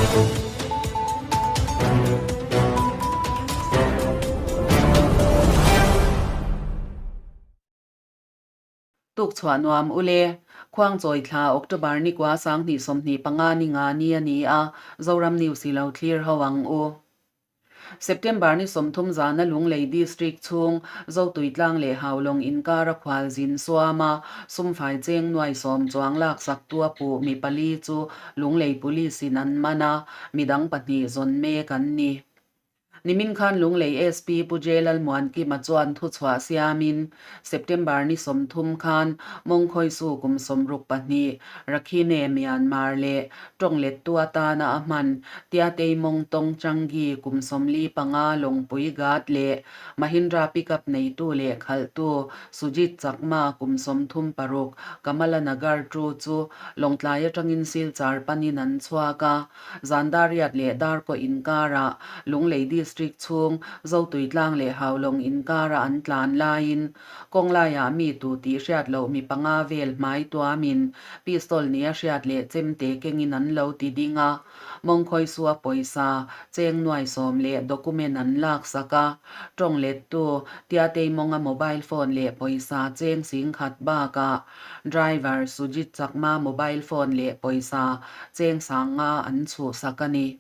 Tukchhuah nuam u le. Khuangchawi thla October ni kua 2025 ni nga ni a ni a, Zoram News i lo thlir ho ang u. September ni 30 zana Lunglei District chhung Zotuitlang leh Haulawng inkara khualzin suama sumfai cheng nuai sawm chuang laksak tu a puh mi pali chu Lunglei Police in an man a, midang pahnih zawn mek an ni. Nimin khan Lunglei SP Pu J Lalmuankima chuan thuchhuah siamin September ni 30 khan Mawngkhawisu kum 62 Rakhine, Myanmar leh tawng lettu atana a hman Tiatei Mawngtawng Changi kum 45 Lawngpui Ghat leh Mahindra pickup neitu leh khalhtu Sujit Chakma kum 36 Kamala Nagar tu chu Lawngtlai atangin Silchar panin an chhuak a. Zandariat leh Darkaw inkarah Lunglei District chhung Zotuitlang leh Haulawng inkarah an tlan laiin kawng laiah mi tu tih hriat loh mi panga vel hmai tuamin pistol nia hriat leh chemte kengin an lo ti ding a, Mawngkhawisua pawisa cheng nuai sawm leh document an laksak a, tawng lettu Tiatei mawnga mobile phone leh pawisa cheng singkhat bakah Driver Sujit Chakma mobile phone leh pawisa cheng sang nga an chhuhsak a ni.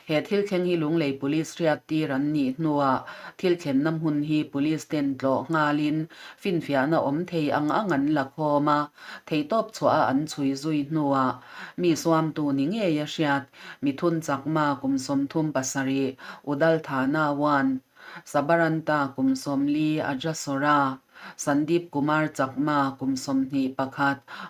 He thil thleng hi Lunglei Police hriat tir an nih hnuah thil thlenna hmun hi Police ten tlawh nghalin finfiahna awm thei ang ang an la khawm a, theihtawp chhuah a an chhui zui hnuah mi suamtu ni ngei a hriat Mithun Chakma kum 37 Udal Thana 1 Sabaranta kum 40 Ajasora Sandeep Kumar Chakma kum 21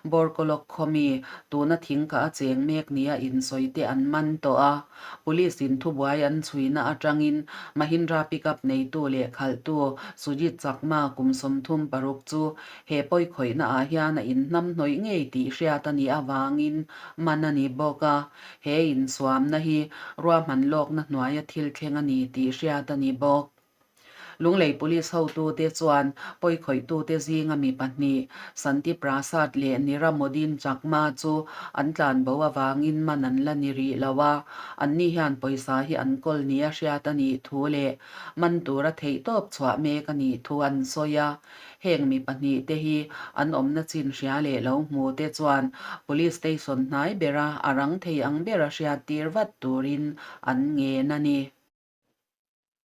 Borkolok khawmi tuna thingka a cheng mek nia insawi te an man tawh a. Police in thubuai an chhuina atangin Mahindra pickup neitu leh khalhtu Sujit Chakma kum 36 chu he pawi khawihna ah hian a inhnam hnawih ngei tih hriat a nih avangin man a ni bawk a. He insuamna hi ruahman lawkna hnuaia thil thleng a ni tih hriat a ni bawk. Lunglei Police hotute chuan pawikhawih-tute zinga mi pahnih, Santi Prasad leh Nira Modin Chakma chu an tlanbo avangin man an la ni rih lo a, anni hian pawisa hi an kawl nia hriat a nih thu leh man tura theihtawp chhuah mek a nih thu an sawi a. Heng mi pahnih te hi an awmna chin hria leh lo hmu te chuan Police Station hnai bera a rang thei ang bera hriat tir vat turin an ngen a ni.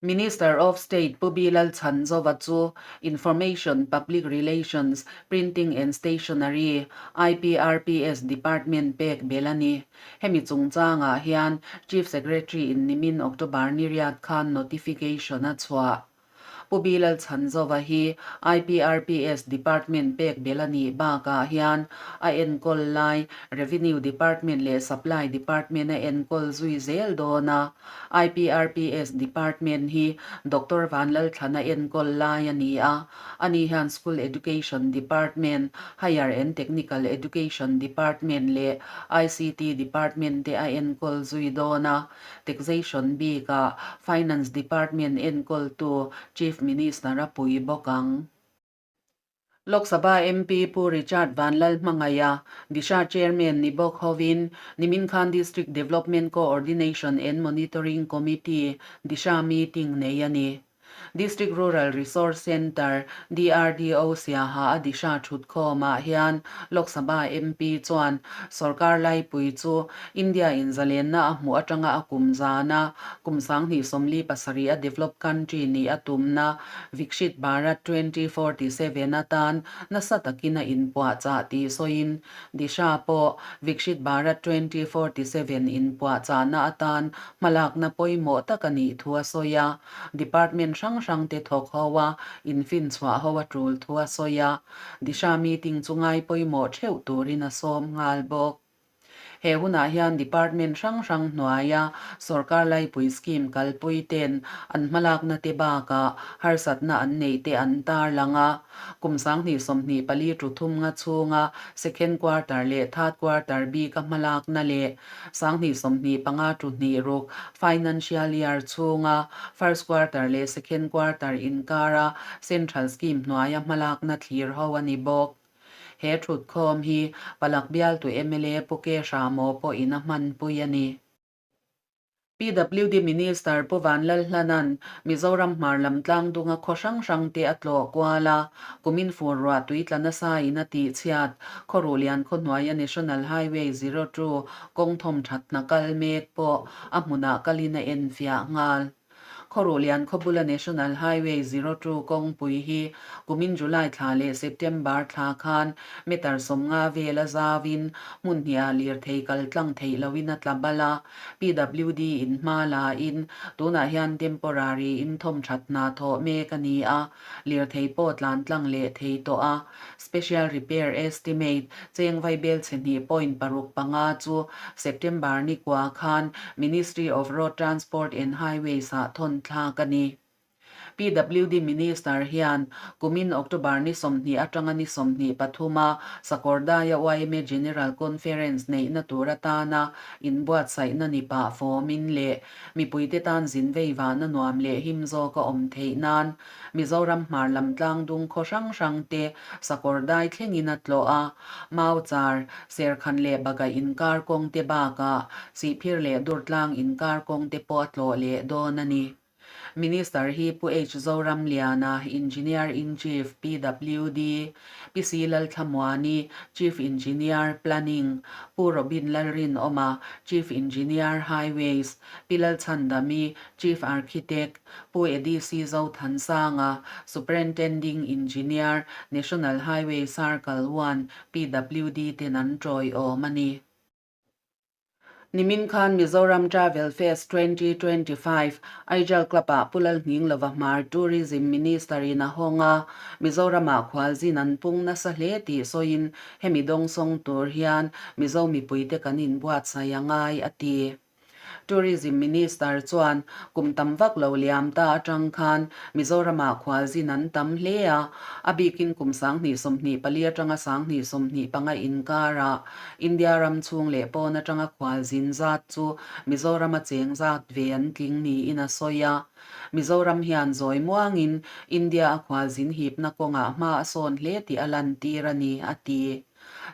Minister of State Pu Bilal Chhanzova chu Information, Public Relations, Printing and Stationery, IPRPS, Department pek bel a ni. Hemi chungchangah hian Chief Secretary in nimin October ni riat khan notification a chhuah. Pu Bilal Chhanzova hi IPRPS Department pek bel a nih bakah hian a enkawl lai Revenue Department leh Supply Department a enkawl zui zel dawn a. IPRPS Department hi Doctor Vanlalthlana enkawl lai a ni a, ani hian School Education Department, Higher and Technical Education Department leh ICT Department te a enkawl zui dawn a. Taxation bikah Finance Department enkawltu Chief Minister a pui bawk ang. Lok Sabha MP Pu Richard Vanlalhmangaia, Disha Chairman ni bawk hovin nimin khan District Development Coordination and Monitoring Committee, Disha meeting nei a ni. District Rural Resource Centre, DRDO, Siaha a Disha thutkhawmah hian Lok Sabha MP chuan sorkar laipui chu India in zalenna a hmuh atanga a kum zana kum 2047 a developed country nih a tumna Vikshit Bharat 2047 atan nasa takin a inpuahchah tih sawiin Disha pawh Vikshit Bharat 2047 inpuahchahna atan hmalakna pawimawh tak a nih thu a sawi a, department hrang hrang te thawk ho a, infinchhuah ho a tul thu a sawi a, Disha meeting chu ngai pawimawh theuh turin a sawm nghal bawk. He hunah hian department hrang hrang hnuaia sorkar laipui scheme kalpui ten an hmalakna te bakah harsatna an neih te an tarlang a. Kum 2024 tu thum nga chhunga second quarter leh third quarter bika hmalakna leh 2025 tu hnih ruk financial year chhunga first quarter leh second quarter inkara central scheme hnuaia hmalakna thlir ho a ni bawk. He thutkhawm hi Palak bialtu mla Pu Ke Hramaw pawhin a hmanpui a ni. PWD Minister Pu Vanlalhlana'n Mizoram hmar lam tlang dunga khaw hrang hrangte a tlawh kual a, kumin fur ruah tui tla nasa in a tihchhiat Khawruhlian khaw hnuaia National Highway 02 kawng thawm that hna kal mek pawh a hmunah kalin a enfiah nghal. Khawruhlian khaw bula National Highway 02 kawngpui hi kumin July thla leh September thla khan meter 50 vela zauin hmun hniha lirthei kal tlang theih loin a tla bal a, PWD in hma la in tunah hian temporary in thawm that hna thawh mek a ni a, lirthei pawh tlan tlang leh thei tawh a. Special Repair Estimate cheng vaibel chhe hnih point paruk panga chu September ni kua khan Ministry of Road Transport and Highways ah thawn thlak a ni. PWD Minister hian kumin October ni 20 atanga ni 23 a Sakawrdaia yma General Conference neihna tur atana inbuatsaihna ni pah fawmin leh mipuite tan zin vei vahna nuam leh him zawk a awm theih nan Mizoram hmar lam tlangdung khaw hrang hrang te Sakawrdai thlengin a tlawh a, Mauchar, Serkhan leh Baga inkar kawng te bakah Sihphir leh Durtlang inkar kawng te pawh a tlawh leh dawn a ni. Minister hi Pu H. Zoramliana, Engineer-in-Chief, PWD, Pi C. Lalthlamuani, Chief Engineer, Planning, Pu Robin Lalrinawma, Chief Engineer, Highways, Pi Lalchhandami, Chief Architect, Pu Eddie C. Zothansanga, Superintending Engineer, National Highway Circle 1, PWD ten an tawiawm a ni. Nimin khan Mizoram Travel Fest 2025 Aijal Club-ah Pu Lalhninglova Hmar Tourism Minister-in a hawng a, Mizoramah khualzin an pung nasa hle tih sawiin hemi dawngsawng tur hian Mizo mipuite kan inbuatsaih a ngai a ti. Tourism Minister chuan kum tam vak lo liam ta atang khan Mizoramah khualzin an tam hle a, a bikin kum 2024 atanga 2025 inkarah India ram chhung leh pawn atanga khualzin zat chu Mizorama cheng zat ve an tling niin a sawi a. Mizoram hian zawi muangin India a khualzin hipna kawngah hma a sawn hle tih a lantir a ni, a ti.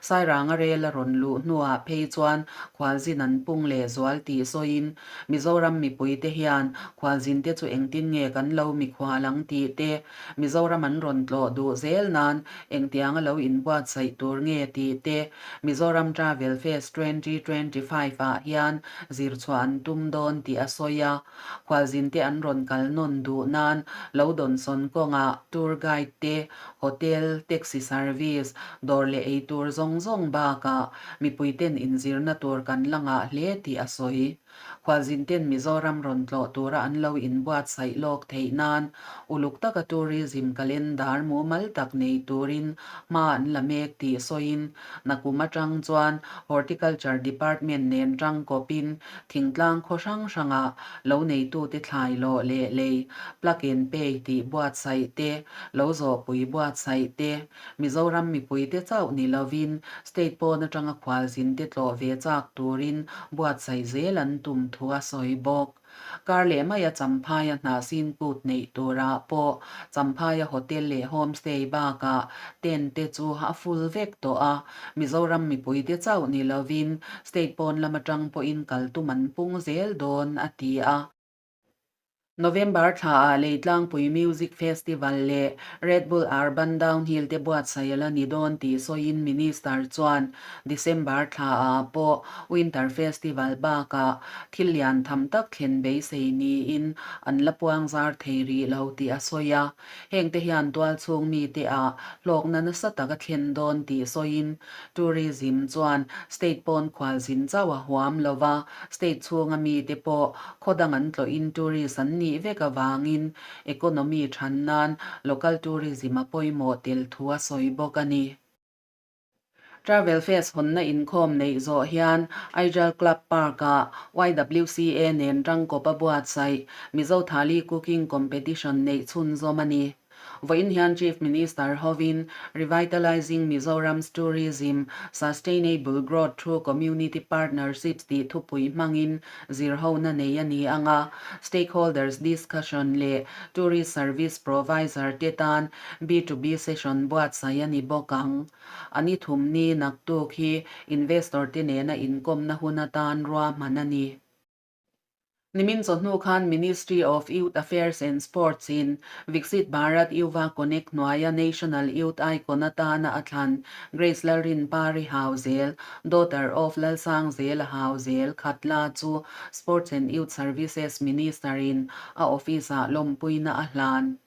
Sairanga rel a rawn luh hnuah phei chuan khualzin an pung leh zual tih sawiin Mizoram mipuite hian khualzinte chu engtin nge kan lo mikhual ang tih te, Mizoram an rawn tlawh duh zel nan engtianga lo inbuatsaih tur nge tih te, Mizoram Travel Fest 2025 ah hian zirchhuah an tum dawn tih a sawi a. Khualzinte an rawn kal nawn duh nan lo dawnsawn kawngah tour guide te, hotel, taxi service, dawr leh ei tur zawng zawng bakah mipuiten inzirna tur kan la ngah hle tih a sawi. Khualzinten Mizoram rawn tlawh tura an lo inbuatsaih lawk theih nan uluk taka tourism calendar mumal tak nei turin hma an la mek tih sawiin nakum atang chuan Horticulture Department nen tangkawpin thingtlang khaw hrang hrangah lo neitute thlai lawh leh lei plug and pay tih buatsaih te, lo zawhpui buatsaih te, Mizoram mipuite chauh ni lovin state pawn atanga khualzinte tlawh ve chak turin buatsaih zel an tum thu a sawi bawk. Kar leh maia Champhaia hnahsin kut neih turah pawh Champhaia hotel leh homestay bakah tent te chu a full vek tawh a, Mizoram mipuite chauh ni lovin state pawn lam atang pawhin kal tum an pung zel dawn, a ti a. November thlaah Leitlangpui Music Festival leh Red Bull Urban Downhill te buatsaih a la ni dawn tih sawiin Minister chuan December thlaah pawh Winter Festival bakah thil lian tham tak thlen beisei niin an la puang zar thei rih lo tih a sawi a. Hengte hian tualchhung mite ah hlawkna nasa tak a thlen dawn tih sawiin Tourism chuan state pawn khualzin chauh a huam lo va, state chhunga mite pawh khaw dang an tlawhin tourist an nih vek avangin economy than nan local tourism a pawimawh tel thu a sawi bawk a ni. Travel Fest hawnna inkhawm neih zawh hian Aijal Club Park-ah YWCA nen rangkawp a buatsaih Mizo Thali Cooking Competition neih chhunzawm a ni. Vawiin hian Chief Minister hovin Revitalising Mizoram's Tourism, Sustainable Growth Through Community Partnerships tih thupui hmangin zirhona nei a ni ang a, stakeholders discussion leh tourist service proviser te tan B-to-B session buatsaih a ni bawk ang. A ni thum ni naktuk hi investor te nena inkawmna hun atan ruahman a ni. Nimin chawhnu khan Ministry of Youth Affairs and Sports in Viksit Bharat Yuva Connect hnuaia National Youth Icon atana a thlan Grace Lalrinpari Hauzel, daughter of Lalsangzela Hauzel, Khatla chu Sports and Youth Services Minister in a office-ah lawmpuina a hlan.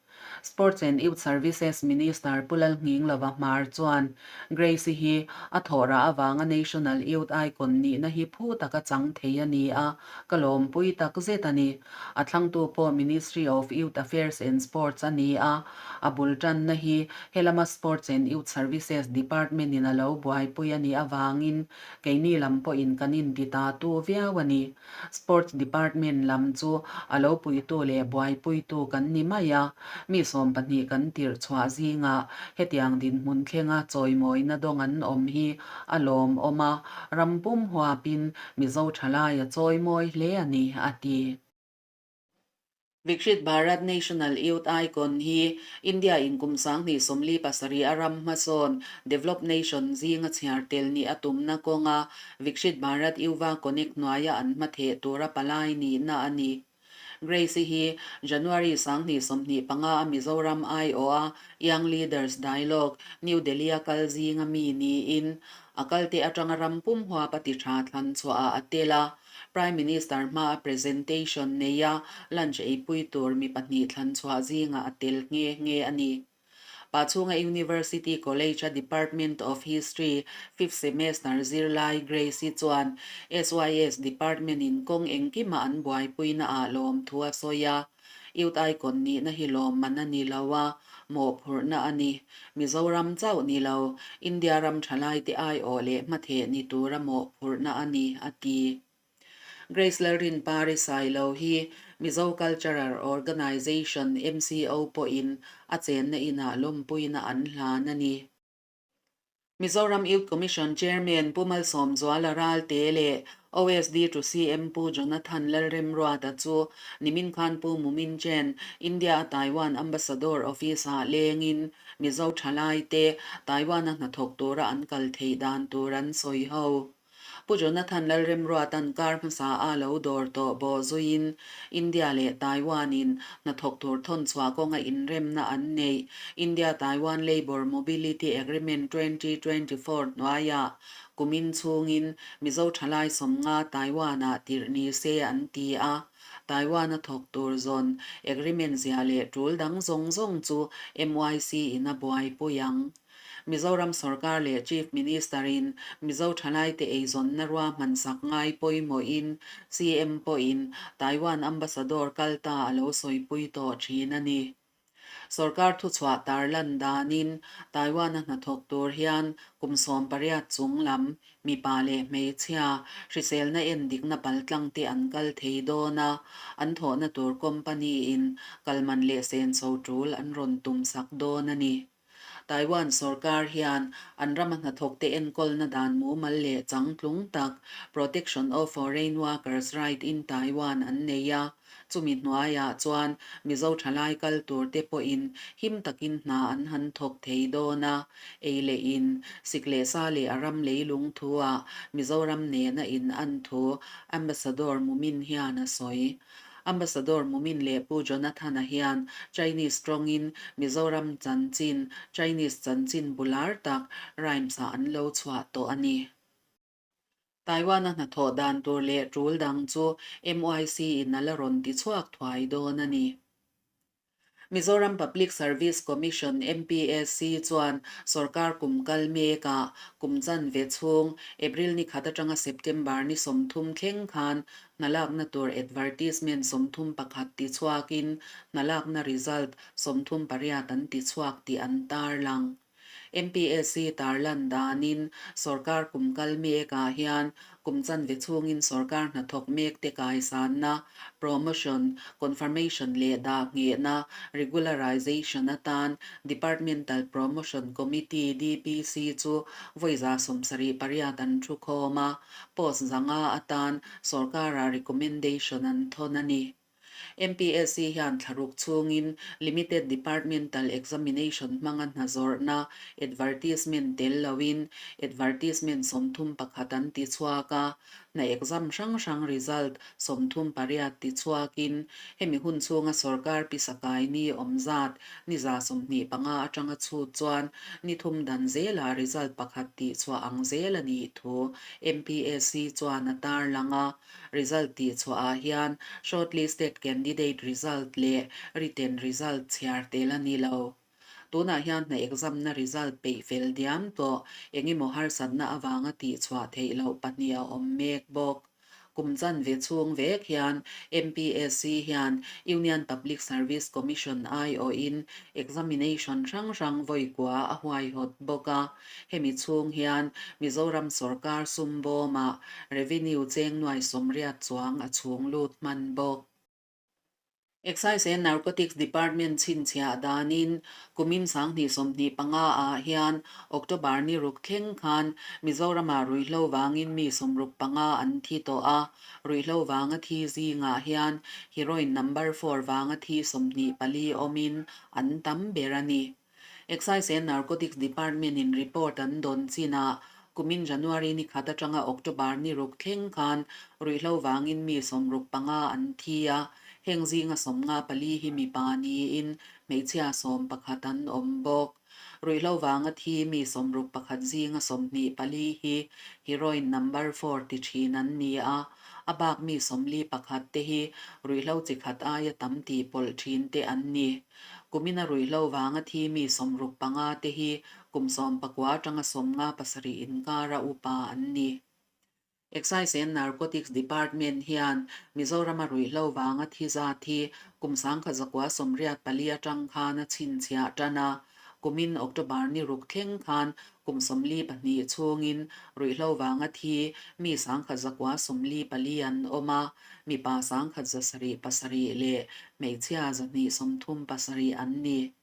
Sports and Youth Services Minister Pu Lalnghinglova Hmar chuan Grace-i hi a thawhrah avanga National Youth Icon nihna hi phu taka chang thei a ni a, ka lawmpui tak zet a ni. A thlangtu pawh Ministry of Youth Affairs and Sports a ni a, a bul tanna hi helama Sports and Youth Services Department-in a lo buaipui a nih avangin keini lam pawhin kan inti ta tu viau a ni. Sports Department lam chu a lo puitu leh buaipuitu kan ni mai a, mi 12 kan tirh chhuah zingah hetiang dinhmun thlenga chawimawina dawng an awm hi a lawmawm a, ram pum huapin Mizo thalai a chawimawi hle a ni, a ti. Viksit Bharat National Youth Icon hi India in kum 2047 a ram hmasawn, developed nation, zinga chhiar tel nih a tumna kawnga Viksit Bharat Yuva Connect hnuaia an hmatheh tura palai nihna a ni. Grace-i hi January 2025 a Mizoram aiawha Young Leaders Dialogue, New Delhi-a kal zinga mi niin a kalte atanga ram pum huap a ti tha thlan chhuahah a tel a. Prime Minister hmaa presentation neia lunch eipui tur mi pahnih thlan chhuah zingah a tel nghe nghe a ni. Pachhunga University College-a Department of History fifth semester zirlai Grace-i chuan SYS Department-in kawng engkima an buaipuina ah lawmthu a sawi a. Youth Icon nihna hi lawmman a ni lo a, mawhphurhna a ni. Mizoram chauh ni lo, India ram thalaite aiawh leh hmatheh ni tura mawhphurhna a ni, a ti. Grace Lalrinpari Sailo hi Mizo Cultural Organisation, MCO, pawhin a chenna inah lawmpuina an hlan a ni. Mizoram Youth Commission Chairman Pu Malsawmzuala Ralte leh OSD to CM Pu Jonathan Lalremruata chu nimin khan Pu Mumin Chen, India-a Taiwan Ambassador Office-ah lengin Mizo thalaite Taiwan-a hnathawk tura an kal theih dan tur an sawi ho. Pu Jonathan Lalremruata'n kar hmasa a lo dawr tawh bawh zuiin India leh Taiwan-in hnathawk tur thawn chhuah kawnga inremna an neih India-Taiwan Labour Mobility Agreement 2024 hnuaiah kumin chhungin Mizo thalai 50 Taiwan-ah tirh ni se an ti a, Taiwan-a thawk tur zawn agreement zia leh tul dang zawng zawng chu MYC-in a buaipui ang. Mizoram sorkar leh Chief Minister-in Mizo thalaite eizawnna ruahman sak ngai pawimawhin CM pawhin Taiwan Ambassador kal ta a lo sawipui tawh thin a ni. Sorkar thuchhuah tarlan danin Taiwan-a hnathawk tur hian kum 18 chung lam mipa leh hmeichhia hriselna endikna paltlangte an kal thei dawn a, an thawhna tur company-in kalman leh senso tul an rawn tumsak dawn a ni. Taiwan sorkar hian an rama hnathawkte enkawlna dan mumal leh changtlung tak, Protection of Foreign Workers Right in Taiwan an nei a, chumi hnuaiah chuan Mizo thalai kal turte pawhin him takin hna an han thawk thei dawn a, ei leh in, sik leh sa leh a ram leilung thuah Mizoram nena in an thu Ambassador Mumin hian a sawi. Ambassador Mumin leh Pu Jonathan-a hian Chinese tawngin Mizoram chanchin, Chinese chanchin bular tak, rhymes-ah an lo chhuah tawh a ni. Taiwan-a hnathawh dan tur leh tul dang chu MYC-in a la rawn ti chhuak thuai dawn a ni. Mizoram Public Service Commission, MPSC, chuan sorkar kum kal mekah kum chanve chhung, April ni khat atanga September ni 30 thleng khan hnalakna tur advertisement 31 ti chhuakin hnalakna result 38 an ti chhuak tih an tarlang. MPSC tarlan danin sorkar kum kal mekah hian kum chanve chhungin sorkar hnathawk mekte kaisanna, promotion, confirmation leh dah nghehna, regularization, atan Departmental Promotion Committee, DPC, chu vawi 78 an thu khawm a, post 500 atan sorkara recommendation an thawn a ni. MPSC hian thlaruk chhungin Limited Departmental Examination hmanga hna zawrhna, advertisement, tel loin advertisement 31 an ti chhuak a. Hna exam hrang hrang result 38 tichhuakin hemi hun chhunga sorkar pisa kai ni awm zat ni 25 atanga chhut chuan ni thum dan zelah result pakhat tihchhuah ang zel a nih thu MPSC chuan a tarlang a. Result tihchhuah ah hian shortlisted candidate result leh written result chhiar tel a ni lo. Tunah hian hna exam na result peih fel diam tawh engemaw harsatna avanga tihchhuah theih loh pahnih a awm mek bawk. Kum chanve chhung vek hian MPSC hian Union Public Service Commission aiawhin examination hrang hrang vawi kua a huaihawt bawk a. Hemi chhung hian Mizoram sawrkar sum bawmah revenue cheng nuai 80 chuang a chhung lut hman bawk. Excise and Narcotics Department chhinchhiah danin kumin 2025 ah hian October ni ruk thleng khan Mizoramah ruihhlo vangin mi 65 an thi tawh a, ruihhlo vanga thi zingah hian heroin number four vanga thi 24 awmin an tam ber a ni. Excise and Narcotics Department in report an dawn chinah kumin January ni khat atanga October ni ruk thleng khan ruihhlo vangin mi 65 an thi a, heng zinga 54 hi mipa niin hmeichhia 11 an awm bawk. Ruihhlo vanga thi mi 61 zinga 24 hi heroin number four ti thin an ni a, a bak mi 41 te hi ruihhlo chi khat aia tam tih pawlh thin te an ni. Kumina ruihhlo vanga thi mi 65 te hi kum 19 atanga 57 inkara upa an ni. Excise and Narcotics Department hian Mizorama ruihhlo vanga thi zat hi kum 1984 atang khan a chhinchhiah tan a. Kumin October ni ruk thleng khan kum 42 chhungin ruihhlo vanga thi mi 1994 an awm a. Mipa 1707 leh hmeichhia 237 an ni.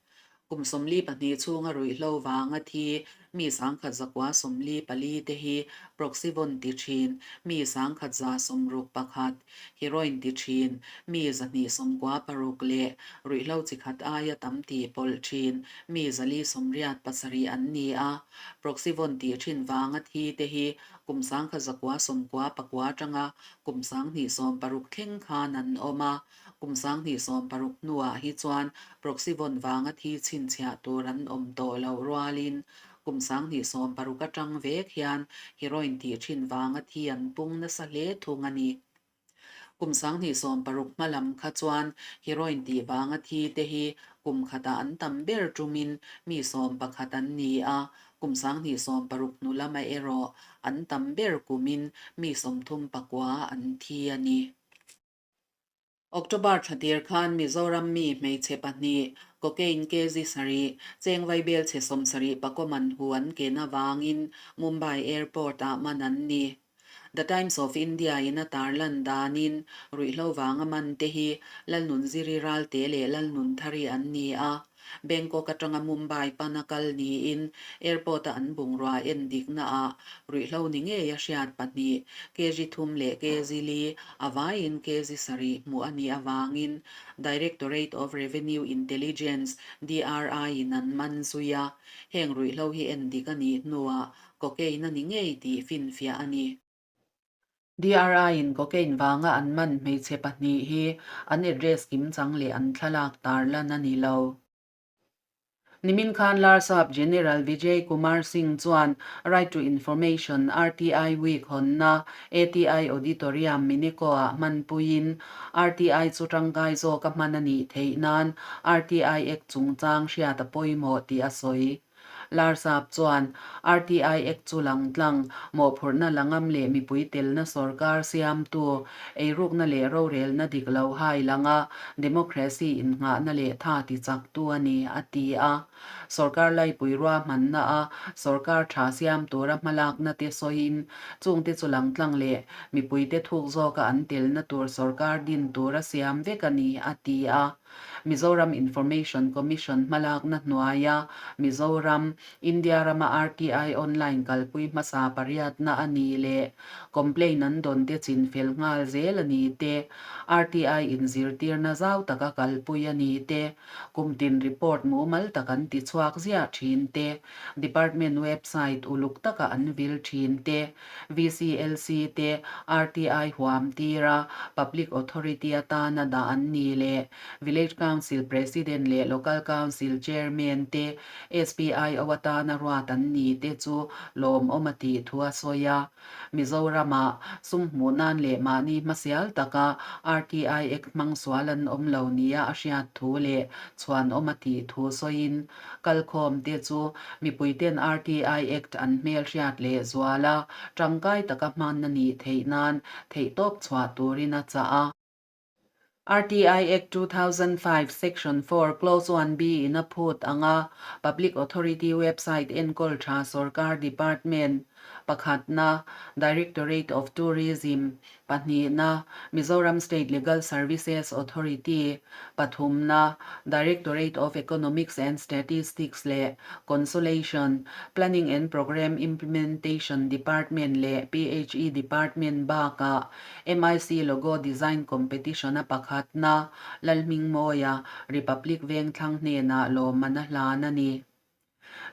Kum 42 chhunga ruihhlo vanga thi mi 1994 te hi Proxyvon ti thin, mi 1161, Heroin ti thin, mi 296 leh ruihhlo chi khat aia tam tih pawlh thin, mi 487 an ni a. Proxyvon tih thin vanga thi te hi kum 1999 atanga kum 2016 thleng khan an awm a, kum 2016 hnuah hi chuan Proxyvon vanga thi chhinchhiah tur an awm tawh loh rualin kum 2016 atang vek hian heroin tih thin vanga thi an pung nasa hle thung a ni. Kum 2016 hma lam kha chuan heroin tih vanga thi te hi kum khatah an tam ber tumin mi 11 an ni a, kum 2016 hnu lama erawh an tam ber kumin mi 39 an thi a ni. October thla tir khan Mizoram mi hmeichhe pahnih cocaine kg sarih, cheng vaibel chhe 70 pakaw man hu an ken avangin Mumbai airport ah man an ni. The Times of India in a tarlan danin ruihhlo vanga man te hi Lalnunziri Ralte leh Lalnunthari an ni a. Bangkok atanga Mumbai pana kal niin airport a an bungrua en dikna ah ruihhlo ni ngei a hriat pahnih, kg thum leh kg li a vaiin kg sarih hmuh a nih avangin Directorate of Revenue Intelligence, DRI, in an man zui a, heng ruihhlo hi en dik a nih hnuah cocaine a ni ngei tih finfiah a ni. DRI-in cocaine vanga an man hmeichhe pahnih hi an address kimchang leh an thlalak tarlan a ni lo. Nimin khan Larsap General Vijay Kumar Singh chuan Right to Information, RTI, Week hawnna ATI Auditorium, Minico-ah hmanpuiin RTI chu tangkai zawka hman a nih theih nan RTI Act chungchang hriat a pawimawh tih a sawi. Larsap chuan RTI Act chu langtlang, mawhphurhna la ngam leh mipui telna sorkar siamtu, eirukna leh rorelna dik lo hai langa democracy innghahna leh tha tichaktu a ni, a ti a. Sorkar laipui ruahmanna a sorkar tha siam tura hmalakna te sawiin chungte chu langtlang leh mipuite thuk zawka an telna tur sorkar din tura siam vek a ni, a ti a. Mizoram Information Commission hmalakna hnuaia Mizoram, India rama RTI online kalpui hmasa pariatna a ni leh complaint an dawn te chinfel nghal zel a ni te, RTI inzirtirna zau taka kalpui a ni te, kumtin report mumal tak an ti chhuak. chhuak ziah thin te, Department website uluk taka an vil thin te, VCLC te RTI huam tira Public Authority atana dah an ni leh Village Council President leh Local Council Chairman te SPIO atana ruat an ni te chu lawmawm a tih thu a sawi a. Mizoramah sum hmuh nan leh mahni hmasial taka RTI Act hmang sual an awm lo nia a hriat thu leh chhuanawm a tih thu sawiin kalkhawm te chu mipuiten RTI Act an hmelhriat leh zual a, tangkai taka hman a nih theih nan theihtawp chhuah turin a chah a. RTI Act 2005 Section 4 Clause 1B in a phut anga Public Authority website enkawl tha sorkar department pakhatna Directorate of Tourism, pahnihna Mizoram State Legal Services Authority, pathumna Directorate of Economics and Statistics leh Consolation, Planning and Programme Implementation Department leh PHE Department bakah MIC Logo Design Competition-a pakhatna Lalhmingmawia Republic Vengthlang hnenah lawmman a hlan a ni.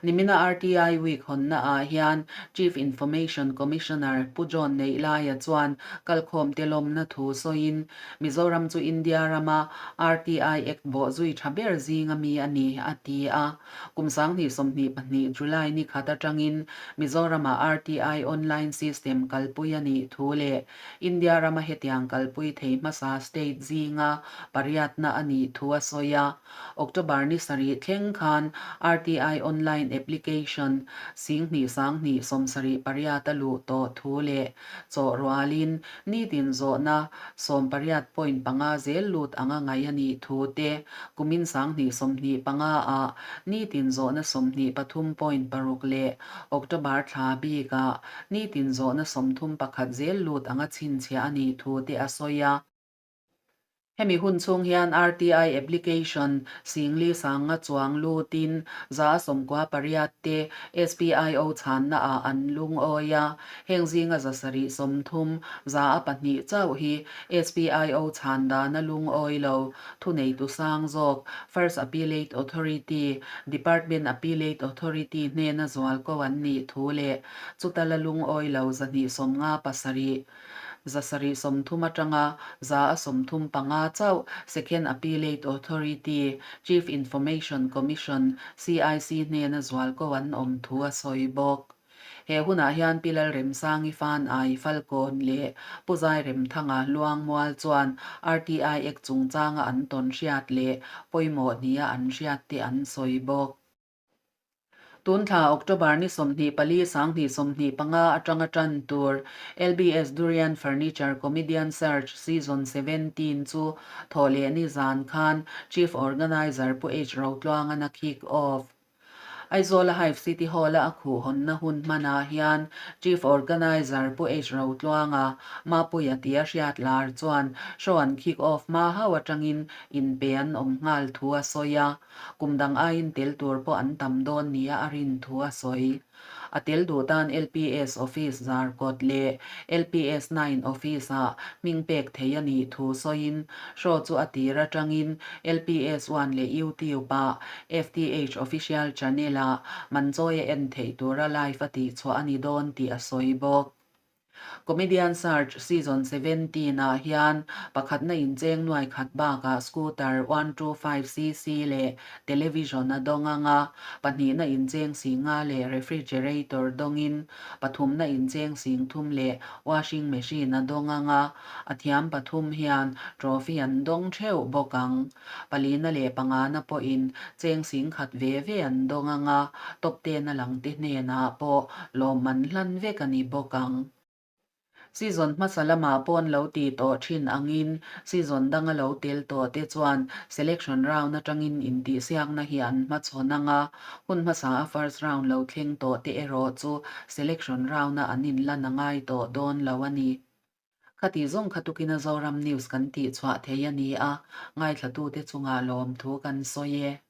Nimina RTI Week hawnnaah hian Chief Information Commissioner Pu John Neihlaia chuan kalkhawmte lawmna thu sawiin Mizoram chu India rama RTI Act bawhzui tha ber zinga mi a ni, a ti a. Kum 2022 July ni khat atangin Mizoramah RTI online system kalpui a nih thu leh India rama hetiang kalpui thei hmasa state zinga pariatna a nih thu a sawi a. October ni sarih thleng khan RTI online application 22,278 a luh tawh thu leh chawh rualin nitin zawhna 18.5 zel lut anga ngaih a nih thu te, kumin 2025 ah nitin zawhna 23.6 leh October thla bikah nitin zawhna 31 zel lut anga chhinchhiah a nih thu te a sawi a. Hemi hun chhung hian RTI application Singli Sanga chuang lutin 98 te SPIO chhanna ah an lungawi a, heng zinga 730, 102 chauh hi SPIO chhan dana lungawi lo thuneitu sang zawk First Appellate Authority, Department Appellate Authority hnena zualko an nih thu leh chuta la lungawi lo 257 730 atanga 135 chauh Second Appellate Authority, Chief Information Commission, CIC, hnena zualko an awm thu a sawi bawk. He hunah hian Pi Lalremsangi Fanai Falkawn leh Pu Zairemthanga Luangmual chuan RTI Act chungchanga an tawn hriat leh pawimawh nia an hriat te an sawi bawk. Tun thla October ni 24 2025 atanga tan tur LBS Durian Furniture Comedian Search Season 17 chu thawh leh ni zan khan Chief Organiser Pu H Rotluangan a kick off. Aizawla Hive City Hall-a a khuh hawnna hun hmanah hian Chief Organiser Pu H Rotluanga Mapuia tia hriat lar chuan show an kick off hma hauh atangin inpe an awm nghal thu a sawi a. Kum dang aiin tel tur pawh an tam dawn nia a rin thu a sawi. A tel duh tan LPS Office Zarkawt leh LPS Nine Office-ah hming pek thei a nih thu sawiin show chu a tir atangin LPS One leh YouTube-ah FTH Official Channel-ah Manchawia en theih tura live a tihchhuah a ni dawn tih a sawi bawk. Comedian Search Season 17 ah hian pakhatna incheng nuai khat bakah scooter 125cc leh television a dawng ang a, pahnihna incheng singa leh refrigerator dawngin pathumna incheng singthum leh washing machine a dawng ang a, a thiam pathum hian trophy an dawng theuh bawk ang. Palina leh pangana pawhin cheng singkhat ve ve an dawng ang a, top ten a langte hnenah pawh lawmman hlan vek a ni bawk ang. Season hmasa lamah pawn lo ti tawh thin angin season danga lo tel tawh te chuan selection round atangin intihsiakna hi an hmachhawn ang a, hun hmasa a first round lo thleng tawh te erawh chu selection round-a an inlan a ngai tawh dawn lo a ni. Khati zawng kha tukin a Zoram News kan tihchhuah thei a ni a, ngaithlatute chungah lawmthu kan sawi e.